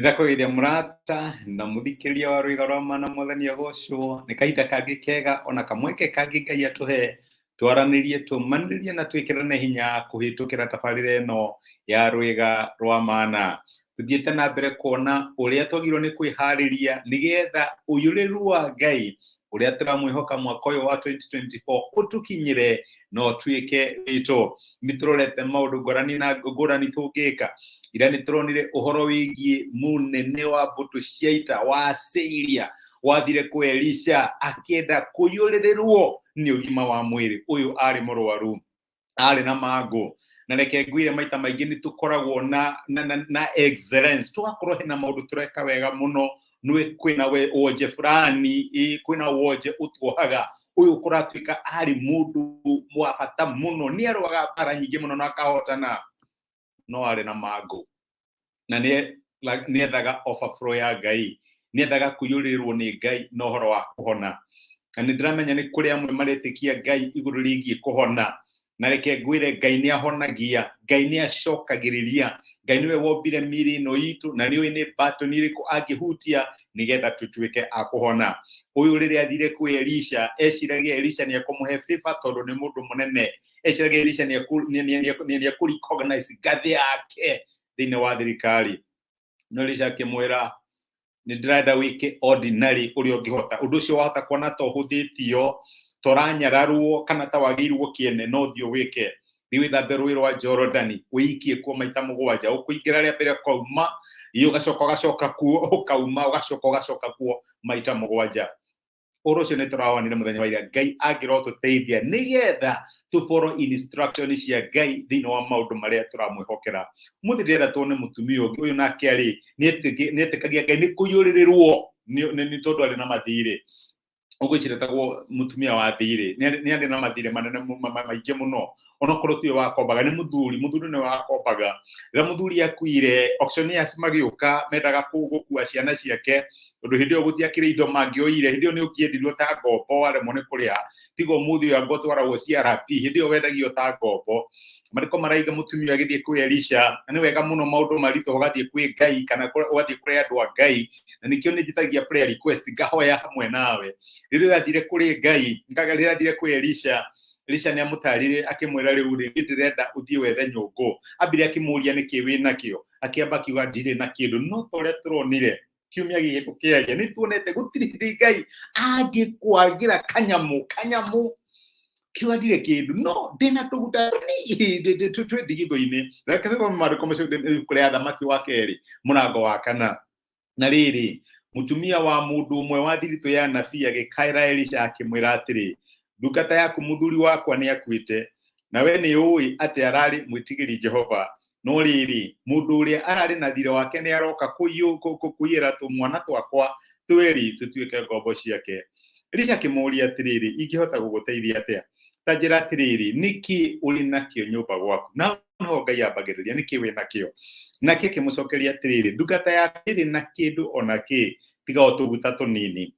Nĩndakũgeithia mũrata na mũthikĩrĩria wa rwĩga rwa mana mwathani agocwo. Nĩ kahinda kangĩ kega ona kamweke kangĩ Ngai atũhe twaranĩrie, tũmanĩrie na twĩkĩrane hinya kũhĩtũkĩra tabarĩra ĩno ya rwĩga rwa mana. Tũthiĩte na mbere kuona ũrĩa twagĩrĩirwo nĩ kwĩharĩria nĩgetha ũiyũrĩrĩru wa Ngai ũrĩa tũramwĩhoka mwaka ũyũ wa 2024 ũtũkinyĩre na ũtuĩke witũ. Nĩ tũrorete maũndũ ngũrani na ngũrani tũngĩka. Ira nĩ tũronire ũhoro wĩgiĩ mũnene wa mbũtũ cia ita wa Syria wathire kwĩ Elisha akĩenda kũiyũrĩrĩrwo nĩ ũgima wa mwĩrĩ. Ũyũ arĩ mũrwaru, arĩ na mangũ. Na reke ngwĩre, maita maingĩ nĩ tũkoragwo na excellence, tũgakorwo hena maũndũ tũreka wega mũno, nĩ kwĩna we wonje fulani, kwĩna wonje ũtuohaga. Ũyũ kũratuĩka arĩ mũndũ wa bata mũno, nĩ arũaga mbara nyingĩ mũno na akahotana, no arĩ na mangũ na nĩ ethaga overflow ya Ngai, nĩ ethaga kũiyũrĩrĩrwo nĩ Ngai na ũhoro wa kũhona. Na nĩ ndĩramenya nĩ kũrĩ amwe maretĩkia Ngai igũrũ rĩgiĩ kũhona. Na reke ngwĩre, Ngai nĩ ahonagia, Ngai nĩ acokagĩrĩria, Ngai nĩwe wombire mĩĩrĩ ĩno itũ na nĩũĩ nĩ button ĩrĩkũ angĩhutia nĩgetha tũtuĩke a kũhona. Ũyũ rĩrĩa athire kwĩ Elisha, eciragia Elisha nĩ ekũmũhe favor tondũ nĩ mũndũ mũnene. Eciragia Elisha nĩ ekũ recognize ngathĩ yake thĩinĩ wa thirikari. No Elisha akĩmwĩra, "Nĩ ndĩrenda wĩke ordinary ũrĩa ũngĩhota." Ũndũ ũcio wahota kuona ta ũhũthĩtio, ta ũranyararwo kana ta wagĩirwo kĩene, no thiĩ wĩke. Thiĩ wĩthambe rũĩ rwa Jorodani, wĩikie kuo maita 7. Ũkũingĩra rĩa mbere ũkauma, ũgacoka ũgacoka kuo, ũkauma, ũgacoka ũgacoka kuo maita 7. Ũhoro ũcio nĩ tũrawonire mũthenya wa ira. Ngai angĩrotũteithia nĩgetha tũ follow instruction cia Ngai thĩinĩ wa maũndũ marĩa tũramwĩhokera. Ũmũthĩ ndĩrenda tuone mũtumia ũngĩ. Ũyũ nake arĩ nĩ etĩkagia Ngai nĩ kũiyũrĩrĩrwo nĩ tondũ arĩ na mathirĩ. Ũgwĩciria tagwo mũtumia wa thirĩ, nĩ arĩ na mathirĩ manene maingĩ mũno, onokorwo tiwe wakombaga, nĩ mũthuri. Mũthuri nĩwe wakombaga. Rĩrĩa mũthuri akuire, auctioneers magĩũka mendaga gũkua ciana ciake, tondũ hĩndĩ ĩyo gũtiakĩrĩ indo mangĩoire. Hĩndĩ ĩyo nĩ ũkĩendirio ta ngombo waremwo nĩ kũrĩha. Tiga ũmũthĩ ũyũ anga ũtwaragwo CRP, hĩndĩ ĩyo wendagio ta ngombo. Marĩko maraiga mũtumia ũyũ agĩthiĩ kwĩ Elisha. Na nĩ wega mũno maũndũ maritũ ũgathiĩ kwĩ Ngai kana ũgathiĩ kũrĩ andũ a Ngai, na nĩkĩo nĩ njĩtagia prayer request ngahoya hamwe nawe. Rĩrĩa athire kũrĩ Ngai ngaga, rĩrĩa athire kwĩ Elisha, Elisha nĩ amũtarire akĩmwĩra, "Rĩu rĩ, niĩ ndĩrenda ũthiĩ wethe nyũngũ." Ambire akĩmũria, "Nĩkĩ wĩ nakĩo?" Akĩamba akiuga, "Ndirĩ na kĩndũ." No ta ũrĩa tũronire kiumia gĩkĩ tũkĩaria, nĩ tuonete gũtirĩ hĩndĩ Ngai angĩkwagĩra kanyamũ kanyamũ. Kiuga, "Ndirĩ kĩndũ, no ndĩna tũguta tũnini twĩ ndigithũ-inĩ." Reke tũthome maandĩko macio ibuku rĩa Thamaki wa kerĩ mũrango wa 4. Na rĩrĩ, mũtumia wa mũndũ ũmwe wa thiritũ ya anabii agĩkaĩra Elisha akĩmwĩra atĩrĩ, "Ndungata yaku, mũthuri wakwa nĩ akuĩte, na we nĩ ũĩ atĩ ararĩ mwĩtigĩri Jehova. No rĩrĩ, mũndũ ũrĩa ararĩ na thirĩ wake nĩ aroka kũiyĩra tũmwana twakwa twĩrĩ tũtuĩke ngombo ciake." Elisha akĩmũũria atĩrĩrĩ, "Ingĩhota gũgũteithia atĩa? Ta njĩra atĩrĩrĩ, nĩkĩ ũrĩ nakĩo nyũmba gwaku?" Na hau nĩho Ngai ambagĩrĩria, nĩkĩ wĩ nakĩo? Nake akĩmũcokeria atĩrĩrĩ, "Ndungata yaku ndĩrĩ na kĩndũ ona kĩ tiga o tũguta tũnini."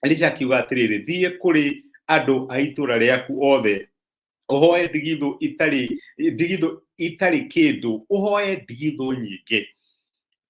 Elisha akiuga atĩrĩrĩ, "Thiĩ kũrĩ andũ a itũũra rĩaku othe, ũhoe ndigithũ itarĩ kĩndũ, ũhoe ndigithũ nyingĩ.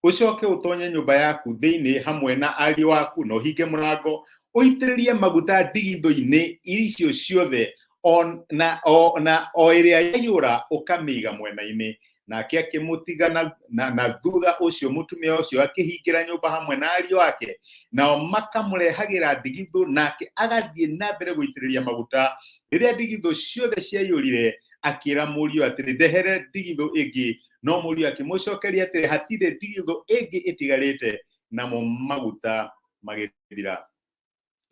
Ũcoke ũtonye nyũmba yaku thĩinĩ hamwe na ariũ aku na ũhinge mũrango, ũitĩrĩrie maguta ndigithũ-inĩ icio ciothe, o na o ĩrĩa yaiyũra ũkamĩiga mwena-inĩ." Nake akĩmũtiga na thutha ũcio mũtumia ũcio akĩhingĩra nyũmba hamwe na ariũ ake, nao makamũrehagĩra ndigithũ, nake agathiĩ na mbere gũitĩrĩria maguta. Rĩrĩa ndigithũ ciothe ciaiyũrire, akĩra mũriũ atĩrĩ, "Ndehere ndigithũ ĩngĩ." No mũriũ akĩmũcokeria atĩrĩ, "Hatirĩ ndigithũ ĩngĩ ĩtigarĩte." Namo maguta magĩthira.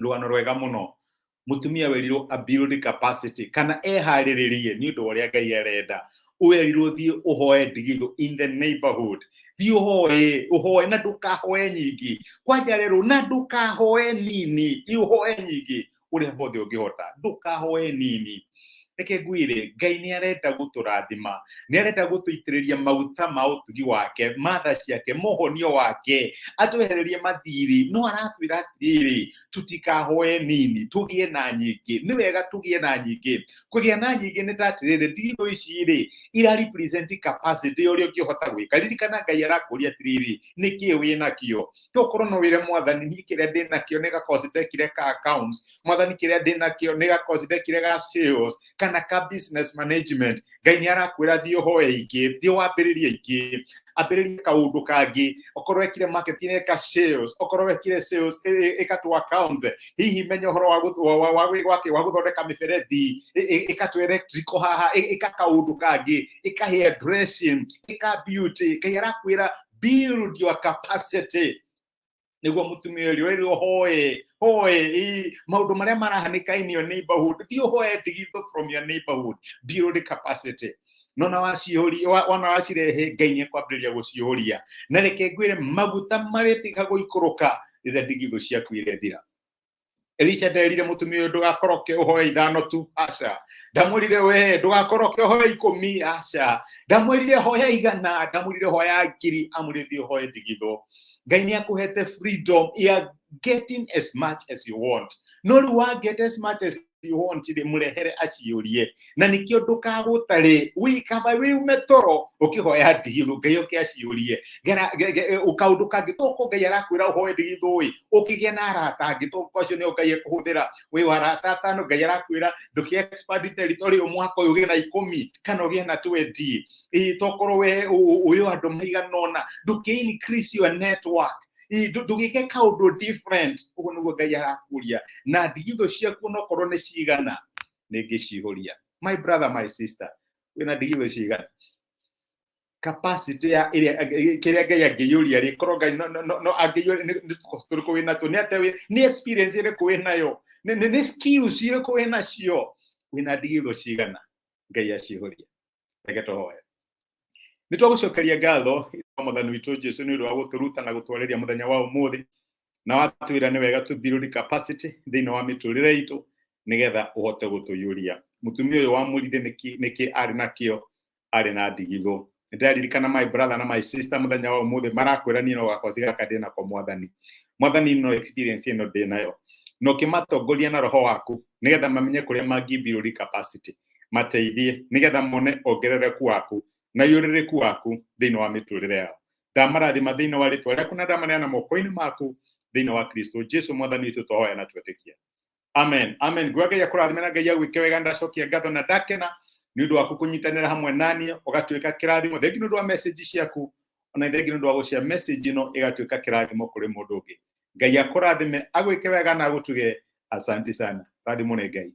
Rũgano rwega mũno. Mũtumia werirwo a build capacity kana eharĩrĩrie nĩ ũndũ wa ũrĩa Ngai arenda. Werirwo thiĩ ũhoe ndigithũ in the neighborhood, thiĩ ũhoe, ũhoe na ndũkahoe nyingĩ kwanja rerwo, na ndũkahoe nini, ũhoe nyingĩ ũrĩa wothe ũngĩhota, ndũkahoe nini. Reke ngwĩre, Ngai nĩ arenda gũtũrathima, nĩ arenda gũtũitĩrĩria maguta ma ũtugi wake, matha ciake, mũhonio wake, atwehererie mathirĩ. No aratwĩra atĩrĩrĩ, tutikahoe nini, tũgĩe na nyingĩ. Nĩ wega tũgĩe na nyingĩ. Kũgĩa na nyingĩ nĩ ta atĩrĩrĩ, ndigithũ ici rĩ, ira represent capacity ũrĩa ũngĩhota gwĩka. Ririkana Ngai arakũria atĩrĩrĩ, nĩkĩĩ wĩ nakĩo? Tokorwo no wĩre Mwathani, niĩ kĩrĩa ndĩ nakĩo nĩ gakoci ndekire ka accounts, Mwathani kĩrĩa ndĩ nakĩo nĩ gakoci ndekire ga sales kana ka business management. Ngai nĩ arakwĩra thiĩ ũhoe ingĩ, thiĩ wambĩrĩrie ingĩ, ambĩrĩrie kaũndũ kangĩ. Okorwo wekire marketing, ĩka sales. Okorwo wekire sales, ĩka tu accounts. Hihi menya ũhoro wa wa gũthondeka mĩberethi, ĩka tu electrical haha, ĩka kaũndũ kangĩ, ĩka hair dressing, ĩka beauty. Ngai arakwĩra build your capacity. Nĩguo mũtumia ũrĩa ũrĩrwo hoe hoe maũndũ marĩa marahanĩka in your neighborhood, thiĩ ũhoe ndigithũ from your neighborhood, build capacity. No na waciũria, wona wacirehe, Ngai nĩ ekwambĩrĩria gũciũria. Na reke ngwĩre, maguta marĩtiga gũikũrũka rĩrĩa ndigithũ ciaku irethira. Elisha nderire mũtumia ũyũ, ndũgakoroke ũhoe 5 tu, aca. Ndamwĩrire we ndũgakoroke ũhoe 10, aca. Ndamwĩrire hoya 100, ndamwĩrire hoya 1000, amwĩrire thiĩ ũhoe ndigithũ. Ngai nĩ akũhete freedom ya getting as much as you want. No rĩu wa get as much as you want rĩ, mũrehere aciũrie. Na nĩkĩo ndũkagũtarĩ wĩkaba wĩume toro ũkĩhoya ndigithũ, Ngai oke aciũrie. Gera kaũndũ kangĩ, toko Ngai arakwĩra ũhoe ndigithũ ĩ, ũkĩgĩa na arata angĩ, toko acio nĩo Ngai ekũhũthĩra. Wĩ wa arata 5, Ngai arakwĩra ndũkĩ expand territory mwaka ũyũ ũgĩe na 10 kana ũgĩe na 20. Ĩ tokorwo we ũyũ andũ maigana ũna, ndũkĩ increase your network, ndũgĩke kaũndũ different. Ũguo nĩguo Ngai arakũria. Na ndigithũ ciaku onokorwo nĩ cigana, nĩ ngĩcihũria. My brother, my sister, wĩna ndigithũ cigana? Capacity ya ĩrĩa kĩrĩa Ngai angĩiyũria rĩ, korwo Ngai no angĩiyũria nĩ tũrĩkũ wĩ natuo? Nĩ atĩa nĩ experience ĩrĩkũ wĩ nayo? Nĩ skills irĩkũ wĩ nacio? Wĩna ndigithũ cigana Ngai acihũria? Reke tũhoe. Nĩ twagũcokeria ngatho, Mwathani witũ Jesu, nĩ ũndũ wa gũtũruta na gũtwarĩria mũthenya wa ũmũthĩ, na watwĩra nĩ wega tũ build capacity thĩinĩ wa mĩtũrĩre itũ nĩgetha ũhote gũtũiyũria. Mũtumia ũyũ wamũrire nĩkĩ arĩ nakĩo? Arĩ na ndigithũ. Nĩndĩraririkana my brother na my sister mũthenya wa ũmũthĩ marakwĩra niĩ no gakoci gaka ndĩ nako, Mwathani. Mwathani, no experience ĩno ndĩ nayo. Na ũkĩmatongoria na roho waku nĩgetha mamenye kũrĩa mangĩ build capacity, mateithie nĩgetha mone ongerereku waku na yũrĩrĩku waku thĩinĩ wa mĩtũrĩre yao. Ndamarathima thĩinĩ wa rĩtwa rĩaku na ndamaneana moko-inĩ maku thĩinĩ wa Kristo Jesu Mwathani witũ, twahoya na twetĩkia. Amen, amen. Ngwa Ngai akũrathime na Ngai agwĩke wega. Ndacokia ngatho na ndakena nĩ ũndũ waku kũnyitanĩra hamwe naniĩ, ũgatuĩka kĩrathimo. Thengi nĩ ũndũ wa message ciaku, ona thengi nĩ ũndũ wa gũcia message ĩno ĩgatuĩka kĩrathimo kũrĩ mũndũ ũngĩ. Ngai akũrathime, agwĩke wega na agũtuge. Asante sana, rathimwo nĩ Ngai.